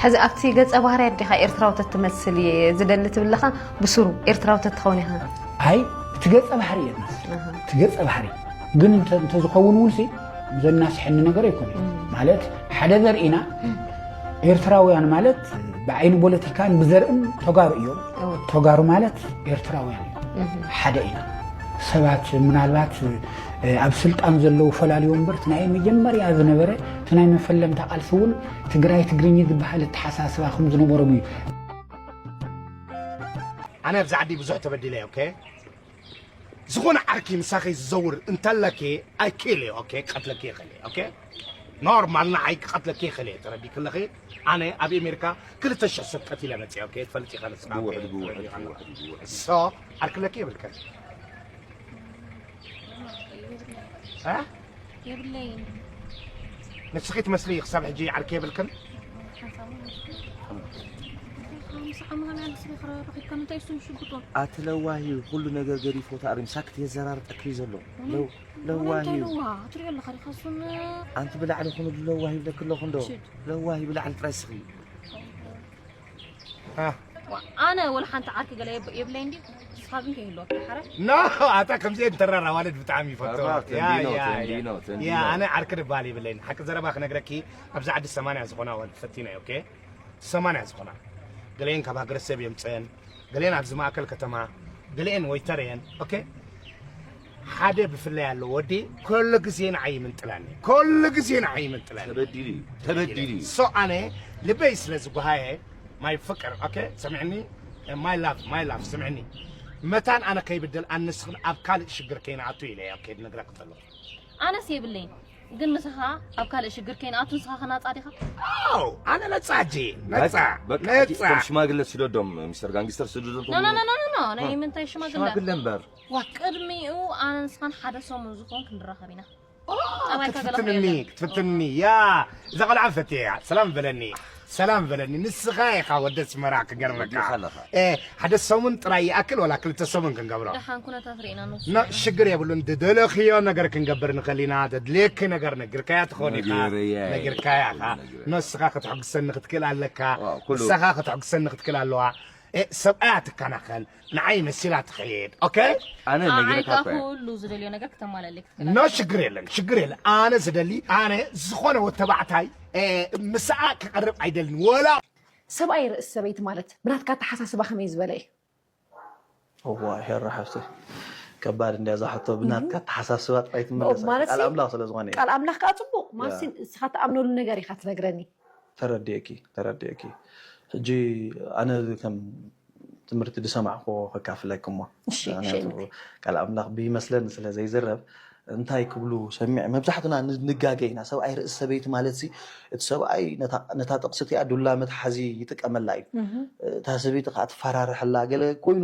ሕዚ ኣብቲ ገፀ ባህርያት ዲኻ ኤርትራዊ ተትመስል እየ ዝደሊ ትብለኻ ብስሩ ኤርትራዊ ተትኸውን ኢኻ ኣይ እቲ ገፀ ባህሪ እየ ዝመስል እቲ ገፀ ባህሪ ግን እንተ- እንተዝኸውን እውን ሲ ዘናስሐኒ ነገር ኣይኮነ ማለት ሓደ ዘርእና ኤርትራውያን ማለት ብዓይኒ ፖለቲካን ብዘርእን ተጋሩ እዮም ተጋሩ ማለት ኤርትራውያን እዮም ሓደ ኢና ሰባት ምናልባት ኣብ ስልጣን ዘለዉ ፈላልዮ እምበር እቲ ናይ መጀመርያ ዝነበረ እቲ ናይ መፈለምታ ቃልሲ እውን ትግራይ ትግርኛ ዝበሃል ኣተሓሳስባ ከም ዝነበሮም እዩ ኣነ ኣብዚ ዓዲ ብዙሕ ተበዲለ ኦኬ ዝኾነ ዓርኪ ምሳኺ ዝዘውር እንተለኪ ኣይክእል እየ ኦኬ ክቐትለኪ ይኽእል እየ ኦኬ ኖርማል ንዓይ ክቐትለኪ ይኽእል እየ ተረዲክለኺ ኣነ ኣብ ኤሜሪካ ክልተ ሽሕ ሰብ ቀቲለ መፅእ ኦኬ ትፈልጥ ኢኻ ንስኻ ሶ ዓርክለኪ የብልከን የብለይን ንስኺ ትመስሊ ክሳብ ሕጂ ዓርኪ የብልክን ሓንሳብ ሓንሳብ ምሳኻ መሃን ያለ ስለ ክረኺብካ ምንታይ እሱን ሽጉጦ ኣቲ ለዋሂ ኩሉ ነገር ገዲፎ ተኣሪም ሳክት የዘራርጠኪ እዩ ዘሎ ለው- ለዋሂ እዩ ለዋ ትሪኦ ኣለኻ ዲኻ እሱን ኣንቲ ብላዕሊ ኩኑ ለዋሂ ይብለኪ ኣለኹ እንዶ ለዋሂ ብላዕሊ ጥራይ ስኺ ኣነ ወላ ሓንቲ ዓርኪ ገለ የብ- የብለይ እንዲ እሱ ካብን ከይህልወካ ሓራይ። ኖ ኣታ ከምዚአን ተራር ኣዋልድ ብጣዕሚ ይፈትዎ ተራር ያ ተንዲኖ ያ ተንዲኖ ተንዲኖ ያ ኣነ ዓርኪ ድበሃል የብለይን ሓቂ ዘረባ ክነግረኪ ኣብዚ ዓዲ ሰማንያ ዝኾና ኣዋልድ ፈቲነ ኦኬ ሰማንያ ዝኾና ገለኤን ካብ ሃገረሰብ የምፀን ገለኤን ኣብዚ ማእከል ከተማ ገለኤን ወይተር እየን ኦኬ ሓደ ብፍላይ ኣሎ ወዲ ኩሉ ግዜ ንዓይ ይምንጥላኒ ኩሉ ግዜ ንዓይ ይምንጥላኒ ተበዲሉ እዩ ተበዲሉ እዩ so ኣነ ልበይ ስለ ዝጓሃየ my ፍቅር okay ስምዕኒ my love my love ስምዕኒ መታን ኣነ ከይብደል ኣንስኽን ኣብ ካልእ ሽግር ከይንኣቱ ኢለ okay ድነግረክ ከሎ ኣነስ የብለይን ግን ንስኻ ኣብ ካልእ ሽግር ከይንኣቱ ንስኻ ከናጻ ዲኻ ኣው ኣነ ነጻ እጂ ነጻ በቃ ነጻ ከም ሽማግለ ስደዶም ሚስተር ጋንግስተር ስደዶም ኖ ኖ ኖ ኖ ናይ ምንታይ ሽማግለ ሽማግለ እምበር ዋ ቅድሚኡ ኣነ ንስኻን ሓደ ሰሙን ዝኸውን ክንራኸብ ኢና ጠባይካ ገለ ክትፍትንኒ ክትፍትንኒ ያ እዛ ቆልዓ ፈትየ እያ ሰላም በለኒ ሰላም በለኒ ንስኻ ኢኻ ወደ ኣስመራ ክገርመካ ወዲኻ ኣለኻ። እ፣ ሓደ ሰሙን ጥራይ ይኣክል ወላ ክልተ ሰሙን ክንገብሮ ደሓን ኩነታት ርኢና ንወስድ ኖ ሽግር የብሉን ዝደለኽዮ ነገር ክንገብር ንኽእል ኢና ዘድልየኪ ነገር ነጊርካያ ትኸውን ኢኻ ነጊረያ እየ። ነጊርካያ ኢኻ ነጊረያ። ኖ ንስኻ ክትሕግሰኒ ክትክእል ኣለካ ዋው፣ ኩሉ- ንስኻ ክትሕግሰኒ ክትክእል ኣለዋ እ፣ ሰብኣያ ትከናኸን ንዓይ መሲላ ትኸይድ ኦኬ ኣነ ንዓይ ነጊረካ ከዓ እኮ እየ። ኩሉ ዝደልዮ ነገር ክተማላለየ ክትክእል ኖ ሽግር የለን ሽግር የለን ኣነ ዝደሊ ኣነ ዝኾነ ወተባዕታይ እ፣ ምስኣ ክቐርብ ኣይደልን ወላ ሰብኣይ ርእሲ ሰበይቲ ማለት ብናትካ ኣተሓሳስባ ከመይ ዝበለ እዩ እዋ ሄራ ሓፍተይ ከባድ እንድያ እዛ ሕቶ ብናትካ ተሓሳስባ ጥራይ ትምለስ ማለት ቃል ሲ- ኣምላኽ ስለ ዝኾነ እየ። ቃል ኣምላኽ ከዓ ፅቡቕ ማለት ሲ ንስኻ ትኣምነሉ ነገር ኢኻ ትነግረኒ ተረዲእኪ ተረዲእኪ ሕጂ ኣነ ከም ትምህርቲ ዝሰማዕክዎ ከካፍለኪ እሞ እሺ፣ ምክንያቱ እሺ። ቃል ኣምላኽ ብይመስለኒ ስለ ዘይዝረብ እንታይ ክብሉ ሰሚዕ መብዛሕትና ን- ንጋገ ኢና ሰብኣይ ርእሲ ሰበይቲ ማለት ሲ እቲ ሰብኣይ ነታ- ነታ ጥቕሲ እቲኣ ዱላ መትሓዚ ይጥቀመላ እዩ እታ ሰበይቲ ከዓ ትፈራርሐላ ገለ ኮይኑ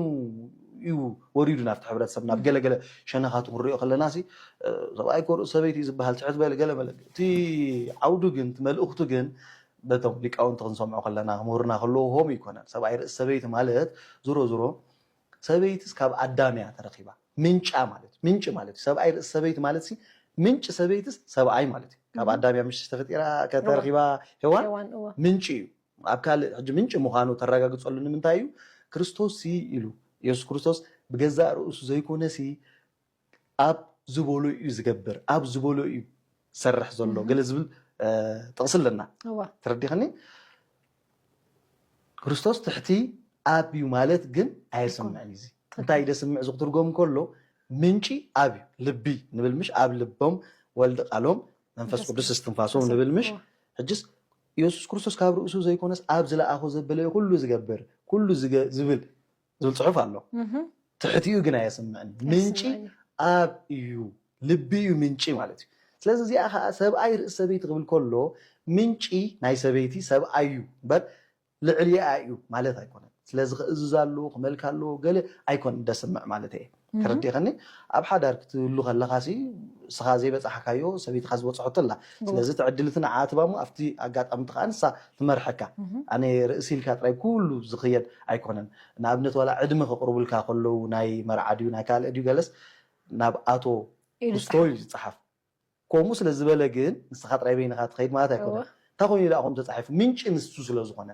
እዩ ወሪዱ ናብቲ ሕብረተሰብ ናብ ገለገለ ሸነኻቱ ክንሪኦ ከለና ሲ ሰብኣይ ኮርኡ ሰበይቲ እዩ ዝበሃል ትሕት በለ ገለ መለ እቲ ዓውዱ ግን እቲ መልእኽቱ ግን በቶም ሊቃውንቲ ክንሰምዖ ከለና ምሁርና ከለዎ ሆም ይኮነን ሰብኣይ ርእሲ ሰበይቲ ማለት ዙሮ ዙሮ ሰበይትስ ካብ ኣዳም እያ ተረኪባ ምንጫ ማለት ምንጭ ማለት እዩ ሰብኣይ ርእሲ ሰበይቲ ማለት ሲ ምንጭ ሰበይትስ ሰብኣይ ማለት እዩ ካብ ኣዳም እያ ምሽ ተፈጢራ ከተረኪባ ሄዋን ሄዋን እዋ ምንጭ እዩ ኣብ ካልእ ሕጂ ምንጭ ምዃኑ ተረጋግፀሉ ንምንታይ እዩ ክርስቶስ ሲ ኢሉ የሱስ ክርስቶስ ብገዛእ ርእሱ ዘይኮነ ሲ ኣብ ዝበሎ እዩ ዝገብር ኣብ ዝበሎ እዩ ዝሰርሕ ዘሎ ገለ ዝብል ጥቕሲ ኣለና እዋ ተረዲኸኒ ክርስቶስ ትሕቲ ኣብ እዩ ማለት ግን ኣየስምዕን እዩ እዚ እንታይ ደስምዕ እዚ ክትርጎም ከሎ ምንጪ ኣብ እዩ ልቢ ንብል ምሽ ኣብ ልቦም ወልዲ ቃሎም መንፈስ ቅዱስ እስትንፋሶም ንብል ምሽ ሕጅስ የሱስ ክርስቶስ ካብ ርእሱ ዘይኮነስ ኣብ ዝለኣኾ ዘበለ ኩሉ ዝገብር ኩሉ ዝብል ዝብል ፅሑፍ ኣሎ ትሕቲኡ ግን ኣየስምዕን ምንጪ ኣብ እዩ ልቢ እዩ ምንጪ ማለት እዩ ስለዚ እዚኣ ከዓ ሰብኣይ ርእሲ ሰበይቲ ክብል ከሎ ምንጪ ናይ ሰበይቲ ሰብኣይ እዩ እምበር ልዕሊኣ እዩ ማለት ኣይኮነን ስለዚ ክእዝዝ ኣለዎ ክመልክ ኣለዎ ገለ ኣይኮነን ደስምዕ ማለት እየ ተረዲኸኒ ኣብ ሓዳር ክትህሉ ከለኻ ሲ እስኻ ዘይበፃሕካዮ ሰበይትኻ ዝበፅሐቶ ኣላ ስለዚ ትዕድልቲ ንዓ ትባሞ ኣብቲ ኣጋጣሚ ከዓ ንሳ ትመርሐካ ኣነ ርእሲ ኢልካ ጥራይ ኩሉ ዝኽየድ ኣይኮነን ንኣብነት ዋላ ዕድመ ከቕርቡልካ ከለዉ ናይ መርዓ ድዩ ናይ ካልእ ድዩ ገለስ ናብ ኣቶ ኢሉ ክስቶ እዩ ዝፀሓፍ ከምኡ ስለ ዝበለ ግን ንስኻ ጥራይ በይንኻ ትኸይድ ማለት ኣይኮነ እንታይ ኮይኑ ደኣ ከም ተፃሒፉ ምንጪ ንሱ ስለ ዝኾነ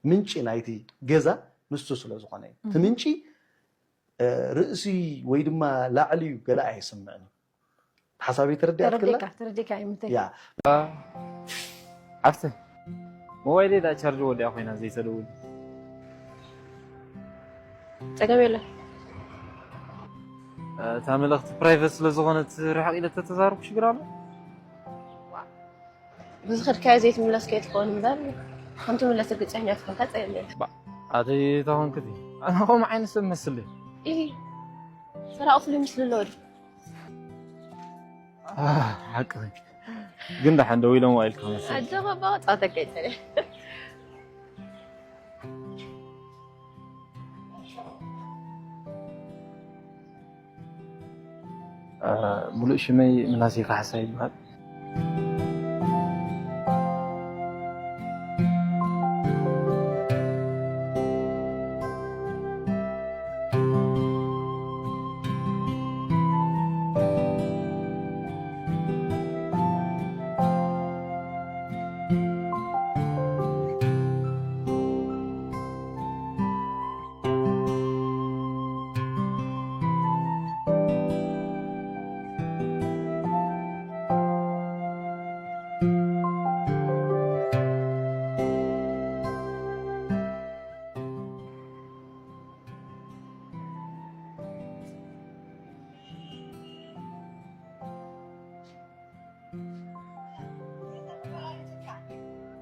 ምንጪ ናይቲ ገዛ ንሱ ስለ ዝኾነ እዩ እቲ ምንጪ ርእሲ ወይ ድማ ላዕሊ እዩ ገለ ኣየስምዕን እዩ ሓሳበይ ተረዲኣትክላ ተረዲካ ተረዲካ ይምንታይ ያ ዓርሰ ሞባይለይ ዳ ቻርጅ ወዲኣ ኮይና ዘይተደውል ጸገም የለን እታ መልእኽቲ ፕራይቨት ስለ ዝኾነት ርሕቕ ኢለ ተተዛረብኩ ሽግር ኣሎ ብዝኸድካዮ ዘይትምለስ ከይትኸውን እምበር ከምትምለስ ርግፀኛ ትኾንካ ጸገም የለን ኣተይ ተኾንክቲ ኣነ ከምኡ ዓይነት ሰብ መስል ኢሂ ሰራቕ ፍሉይ ምስሊ ኣለዎ ድዩ ሓቂ ግን ደሓን ደው ኢሎም ዋኢልካ መስል ኣጆኻ ባወጣ ተቀይጠለ ሙሉእ ሽመይ ምናሴ ካሕሳ ይበሃል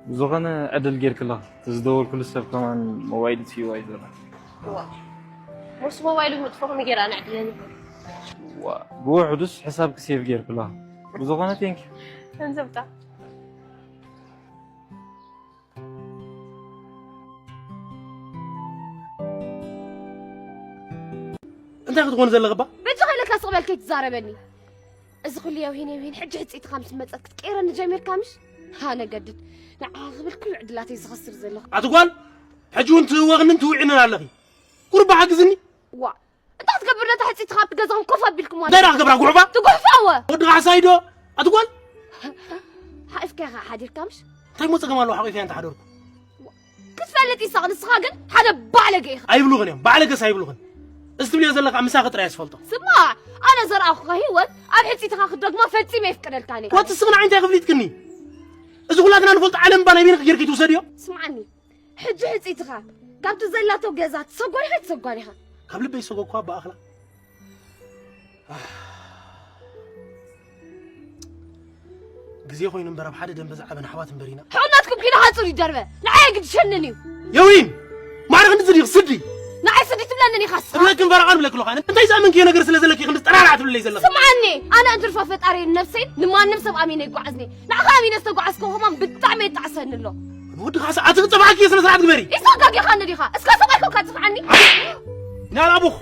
ብዝኾነ ዕድል ጌርክላ። እቲ ዝደወልኩሉ ሰብ ከማን ሞባይል ስይዋ እዩ ዘሎ። ዋ ሞስ ሞባይሉ ምጥፍኹም ጌራ ንዕድለኒ። ዋ፣ ብውሕዱስ ሕሳብ ክሴቭ ጌርክላ። ብዝኾነ ቴንክ እንዝብታ እንታይ ክትኾን ዘለኽባ? በጃ ከይለካ ስቕ በል ከይትዛረበኒ። እዚ ኩሉ የውሂን የውሂን ሕጂ ሕፅይትኻ ምስ መፀት ክትቀይረኒ ጀሚርካ ምሽ? ሃ ነገድድ ንዓኻ ክብል ኩሉ ዕድላተይ ዝኸስር ዘለኹ። ኣቲ ጓል ሕጂ እውን ትህወኽንን ትውዒንን ኣለኺ። ቁሩብ ሓግዝኒ። ዋ እንታይ ክትገብር ነታ ሕፅይትኻ ኣብቲ ገዛኹም ኮፍ ኣቢልኩማ እንታይ ደኣ ክገብራ ጉዕባ? ትጉሕፋወ። ወዲ ካሕሳይ ዶ? ኣቲ ጓል ሓቂፍካ ኢኻ ሓዲርካ ምሽ? እንታይ ሞ ፀገም ኣለዎ ሓቂፈያ እንተሓደርኩ? ክትፈልጥ ይሳቕ ንስኻ ግን ሓደ ባለገ ኢኻ። ኣይብሉኽን እዮም ባለገስ ኣይብሉኽን። እዚ ትብልዮ ዘለኻ ምሳኺ ጥራይ እየ ዝፈልጦ። ስማዕ ኣነ ዘርኣኹኻ ህይወት ኣብ ሕፅይትኻ ክትደግማ ፈፂመ የፍቅደልካን እየ። ወቲ ስኽን ዓይንታይ ክፍሊጥክኒ? እዚ ኩላትና ንፈልጦ ዓለም እባ ናይ በይንኺ ጌርኪ ትውሰድዮ። ስምዓኒ ሕጂ ሕፅይትኻ ካብቲ ዘላቶ ገዛ ትሰጓን ኢኻ ኣይትሰጓን ኢኻ? ካብ ልበይ ዝሰጎግኳ ብኣኽላ ግዜ ኮይኑ እምበር ኣብ ሓደ ደንበ ዝዓበን ኣሕዋት እምበር ኢና። ሕቑናትኩም ኪኖ ሓፁር ይደርበ ንዓይ ኣይግድሸንን እዩ። የዊን ማዕረ ክንዲ ዝድይኽ ስዲ ንዓይ ስዲ ትብለንን ኢኻ ስኻ። እብለክን ፈረቓ ንብለኪ ኣለኹ ኣነ። እንታይ ዝኣመንክዮ ነገር ስለ ዘለኪ ኢኺ ጥራራ ትብለለይ ዘለኺ? ስምዓኒ ኣነ እንድርፋ ፈጣሪ ነብሰይን ንማንም ሰብ ኣሚነ ይጓዓዝኒ። ንዓኻ ኣሚነስ ተጓዓዝኩ ከማን ብጣዕሚ እየ ይጣዕሰኒ ኣሎ። ወዲ ካሳ ኣቲ ክፀብዓኪ እየ ስነ ስርዓት ግበሪ። ይሰጋጊኻኒ ዲኻ? እስከ ሰብኣይ ኮንካ ጽፍዓኒ። ናር ኣቡኽ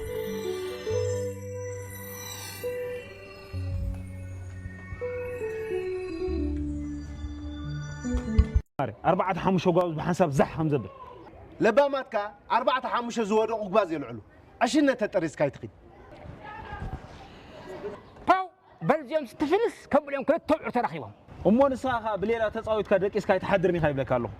ኣርባዕተ ሓሙሽተ ጓብዝ ብሓንሳብ ዛሕ ከም ዘብል ለባማትካ ኣርባዕተ ሓሙሽተ ዝወደቑ ጓዝ የልዕሉ። ዕሽነት ተጠሪዝካ ኣይትኺድ። ፓው በልዚኦም ስትፍንስ ከብልዮም ክልተ ብዑር ተራኺቦም። እሞ ንስኻ ኸኣ ብሌላ ተጻዊትካ ደቂስካ ኣይትሓድርን ኢኻ ይብለካ ኣለኹ።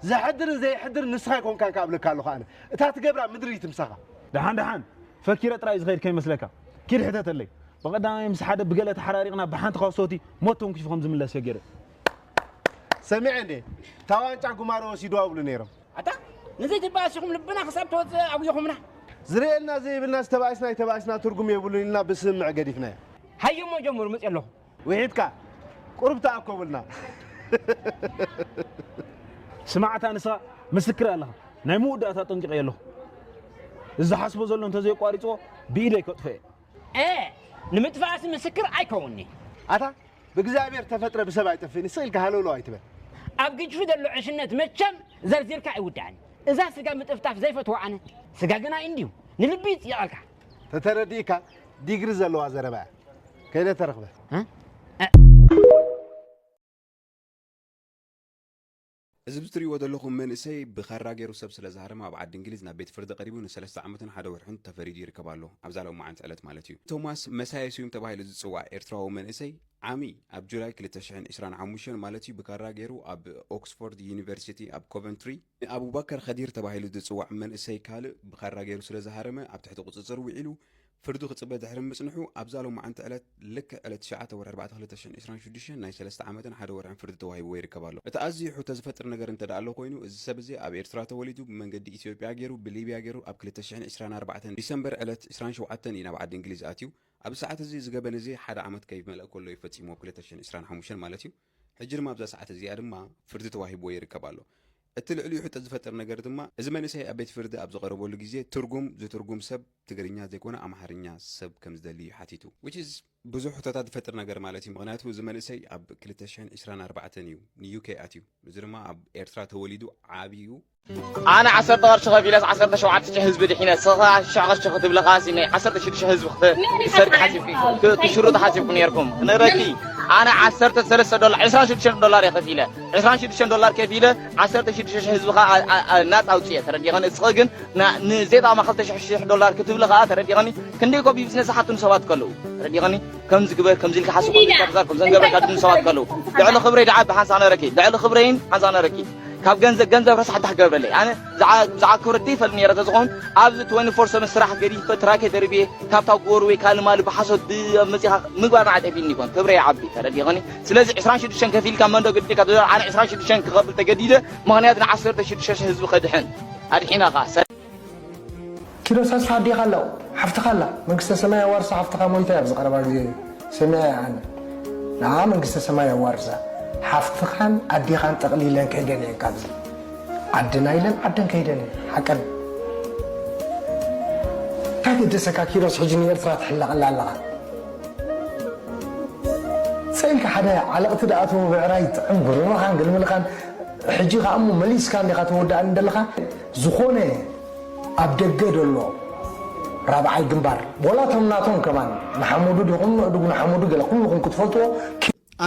ዘሕድርን ዘየሕድርን ንስኻ ኣይኮንካን ከኣ እብለካ ኣለኹ ኣነ። እታ ትገብራ ምድሪ እይት ምሳኻ። ደሓን ደሓን ፈኪረ ጥራይ ዝኸይድ ከይመስለካ። ኪድ ሕተተለይ። ብቐዳማይ ምስ ሓደ ብገለ ተሓራሪቕና ብሓንቲ ካውሶቲ ሞት ተንኪፉ ከም ዝምለስ እየ ገይረ። ሰሚዐ እንዴ? እታ ዋንጫ ጉማሮ ወሲድዋ ይብሉ ነይሮም። ኣታ ንዘይትበኣስ ኢኹም ልብና ክሳብ ተወፅእ ኣጉይኹምና። ዝርእየልና ዘይብልና ዝተባእስና ኣይተባእስና ትርጉም የብሉን ኢልና ብስምምዕ ገዲፍናዮ። ሃየሞ ጀምሩ መፅእ ኣለኹ። ውሒድካ ቁሩብ ተኣኮቡልና። ስማዕታ ንሳ ምስክር ኣለኻ ናይ መወዳእታ ጠንቂቐ ኣለኹ። እዚ ዝሓስቦ ዘሎ እንተዘየቋሪፅዎ ብኢደይ ከጥፍኦ እየ። እ ንምጥፋእስ ምስክር ኣይከውንኒ። ኣታ ብእግዚኣብሔር ተፈጥረ ብሰብ ኣይጠፍእን ስቕ ኢልካ ሃለውለው ኣይትበል። ኣብ ግጭፊ ዘሎ ዕሽነት መቸም ዘርዚርካ ኣይውዳእን። እዛ ስጋ ምጥፍጣፍ ዘይፈትዋ ኣነ ስጋ ግና እንድዩ ንልቢ ይፅየቐልካ። ተተረዲእካ ዲግሪ ዘለዋ ዘረባ እያ። ከይደ ተረኽበ። እ? እዚ ብትሪእዎ ዘለኹም መንእሰይ ብኻራ ገይሩ ሰብ ስለ ዝሃረመ ኣብ ዓዲ እንግሊዝ ናብ ቤት ፍርዲ ቀሪቡ ንሰለስተ ዓመትን ሓደ ወርሕን ተፈሪዱ ይርከብ ኣሎ። ኣብዛ ሎማዓንቲ ዕለት ማለት እዩ። ቶማስ መሳየስዩም ተባሂሉ ዝፅዋዕ ኤርትራዊ መንእሰይ ዓሚ ኣብ ጁላይ ክልተ ሽሕን ዕስራን ሓሙሽተን ማለት እዩ ብኻራ ገይሩ ኣብ ኦክስፎርድ ዩኒቨርሲቲ ኣብ ኮቨንትሪ ንኣቡባከር ኸዲር ተባሂሉ ዝፅዋዕ መንእሰይ ካልእ ብኻራ ገይሩ ስለ ዝሃረመ ኣብ ትሕቲ ቁፅፅር ውዒሉ ፍርዱ ክፅበ ድሕሪ ምፅንሑ ኣብዛ ሎማዓንቲ ዕለት ልክዕ ዕለት ትሽዓተ ወርሒ ኣርባዕተ ክልተ ሽሕን ዕስራን ሽዱሽተን ናይ ሰለስተ ዓመትን ሓደ ወርሕን ፍርዲ ተዋሂብዎ ይርከብ ኣሎ። እቲ ኣዝዩ ሕቶ ዝፈጥር ነገር እንተ ደኣ ኣሎ ኮይኑ እዚ ሰብ እዚ ኣብ ኤርትራ ተወሊዱ ብመንገዲ ኢትዮጵያ ገይሩ ብሊብያ ገይሩ ኣብ ክልተ ሽሕን ዕስራን ኣርባዕተን ዲሰምበር ዕለት ዕስራን ሸውዓተን እዩ ናብ ዓዲ እንግሊዝ ኣትዩ። ኣብዚ ሰዓት እዚ እዚ ገበን እዚ ሓደ ዓመት ከይመልአ ከሎ እዩ ፈጺምዎ ኣብ ክልተ ሽሕን ዕስራን ሓሙሽተን ማለት እዩ። ሕጂ ድማ ኣብዛ ሰዓት እዚኣ ድማ ፍርዲ ተዋሂብዎ ይርከብ ኣሎ። እቲ ልዕሊኡ ሕቶ ዝፈጥር ነገር ድማ፣ እዚ መንእሰይ ኣብ ቤት ፍርዲ ኣብ ዝቐረበሉ ግዜ ትርጉም ዝትርጉም ሰብ ትግርኛ ዘይኮነ ኣምሓርኛ ሰብ ከም ዝደሊ እዩ ሓቲቱ። Which is ብዙሕ ሕቶታት ዝፈጥር ነገር ማለት እዩ። ምኽንያቱ እዚ መንእሰይ ኣብ ክልተ ሽሕን ዕስራን ኣርባዕተን እዩ ንዩኬ ኣትዩ። እዚ ድማ ኣብ ኤርትራ ተወሊዱ ዓብዩ። ኣነ ዓሰርተ ቅርሺ ከፊለስ ዓሰርተ ሸውዓተ ሽሕ ህዝቢ ድሒነ፣ ስኻ ሽሕ ቅርሺ ክትብሊ ከኣ ሲመይ ዓሰርተ ሽዱሽተ ህዝቢ ክተ-፣ ክሰድ ሓሲብኩ፣ ክ-፣ ክሽርጡ ሓሲብኩ ነይርኩም። ክነግረኪ፣ ኣነ ዓሰርተ ሰለስተ ዶላር፣ ዕስራን ሽዱሽተን ዶላር እየ ከፊለ። ዕስራን ሽዱሽተን ዶላር ከፊለ፣ ዓሰርተ ሽዱሽተ ሽሕ ህዝቢ ከኣ ኣ-፣ ኣ-፣ ኣ-፣ ናጻ ኣውጽኤ። ተረዲኸኒ? እስኺ ግን ና-፣ ንዘይጠቕማ ክልተ ሽሕ ዶላር ክትብሊ ከኣ፣ ተረዲኸኒ? ክንደይ ኮ ቢዝነስ ዝሓትኑ ሰባት ከለዉ። ተረዲኸኒ? ከምዚ ግበር፣ ከምዚ ኢልካ ሓስብ፣ ከምዚ ኢልካ ተዛር፣ ከምዚ ንገብረካ ድም ሰባት ከለዉ። ልዕሊ ክብረይ ደዓ ብሓንሳእ ነረኪ። ልዕሊ ክብረይን ሓንሳእ ነረኪ። ካብ ገንዘብ፣ ገንዘብ ረሳሕ እንታይ ክገብረለይ? ኣነ ዝዓ-፣ ዝዓክብረ ዘይፈልጥ ነይረ ተዝኸውን፣ ኣብዚ ትወንቲ ፎር ሰቨን ስራሕ ገዲፈ፣ ትራከይ ደርብየ፣ ካብታ ጎር ወይ ካልእ ማሊ ብሓሶት ብ-፣ መጺኻ ምግባር ንዓይ ጠፊእኒ ይኮን። ክብረይ ይዓቢ፣ ተረዲኸኒ? ስለዚ ዕስራን ሽዱሽተን ከፊልካ መንዶ ግዲካ ዶላር፣ ኣነ ዕስራን ሽዱሽተን ክኸፍል ተገዲደ፣ ምኽንያት ንዓሰርተ ሽዱሽተ ሽሕ ህዝቢ ከድሕን። ኣድሒና ኸኣ። ሰ- ኪሮስ ኣስፋ ኣዴኻ ኣላ፣ ሓፍትኻ ኣላ፣ መንግስተ ሰማይ ኣዋርሳ ሓፍትኻ ሞይታ እያ ኣብዚ ቀረባ ግዜ ሰሚዐ እየ ኣነ። ንዓ መንግስተ ሰማይ ኣዋርሳ። ሓፍትኻን ኣዴኻን ጠቕሊለን ከይደን እየን ካብዚ። ዓድና ኢለን ዓደን ከይደን እየን። ሓቀን። እንታይ ገደሰካ ኪሮስ፣ ሕጂ ንኤርትራ ትሕለቐላ ኣለኻ? ሰኢልካ ሓደ ዓለቕቲ ደኣተዉ ብዕራይ ጥዕም ጉርሮኻን ግልምልኻን፣ ሕጂ ከኣ እሞ መሊስካ እንዲኻ ተወዳእኒ ዘለኻ። ዝኾነ ኣብ ደገ ዘሎ ራብዓይ ግንባር፣ ወላ እቶም ናቶም ከማን ንሓመዱ ዲኹም ንእዱግ ንሓመዱ ገለ ኩልኹም ክትፈልጥዎ።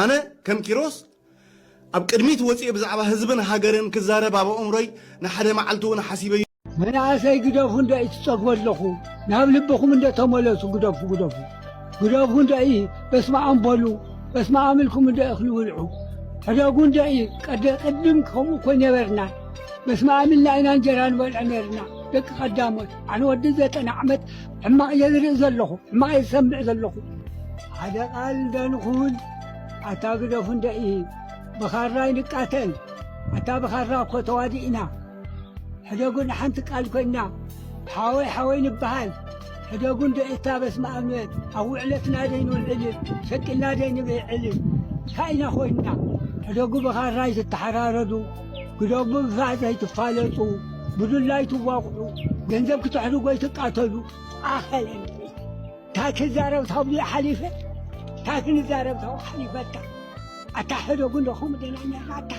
ኣነ ከም ኪሮስ ኣብ ቅድሚት ወፂኤ ብዛዕባ ህዝብን ሃገርን ክዛረብ ኣብ ኣእምሮይ ንሓደ መዓልቲ እውን ሓሲበዮ። መናእሰይ ግደፉ እንዶ እዩ ትፀግቡ ኣለኹ። ናብ ልብኹም እንዶ ተመለሱ፣ ግደፉ፣ ግደፉ። ግደፉ እንዶ እዩ፣ በስመ ኣም በሉ። በስመ ኣም ኢልኩም እንዶ እኽሊ ብልዑ። ሕደጉ እንዶ እዩ፣ ቀደ-፣ ቅድም ከምኡ እኮ ነበርና። በስመ ኣም ኢልና ኢና እንጀራ ንበልዕ ነርና። ደቂ ቀዳሞት፣ ኣነ ወዲ ዘጠና ዓመት ሕማቕ እየ ዝርኢ ዘለኹ፣ ሕማቕ እየ ዝሰምዕ ዘለኹ። ሓደ ቃል እንዶ ንኹን፣ ኣታ ግደፉ እንዶ እዩ፣ ብኻራ ይንቃተል። ኣታ ብኻራ እኮ ተዋዲእና። ሕደጉ ንሓንቲ ቃል ኮይና፣ ሓወይ ሓወይ ንበሃል። ሕደጉ እንዶ እታ በስመ ኣብ፣ ኣብ ውዕለትና ደይ ንውዕል፣ ሸቂልና ደይ ንብዕል። እንታይ ኢና ኮይንና? ሕደጉ ብኻራ ኣይትተሓራረዱ፣ ግደጉ ብፋእ ዘይትፋለጡ፣ ብዱላ ኣይትዋቕዑ፣ ገንዘብ ክትሕድጉ ኣይትቃተሉ። ኣኸለን። እንታይ ክዛረብ ታብሉ ሓሊፈ? እንታይ ክንዛረብ ታብሉ ሓሊፈታ? ኣታ ሕደጉ እንዶ ከምኡ ደና ነርና ኣታ።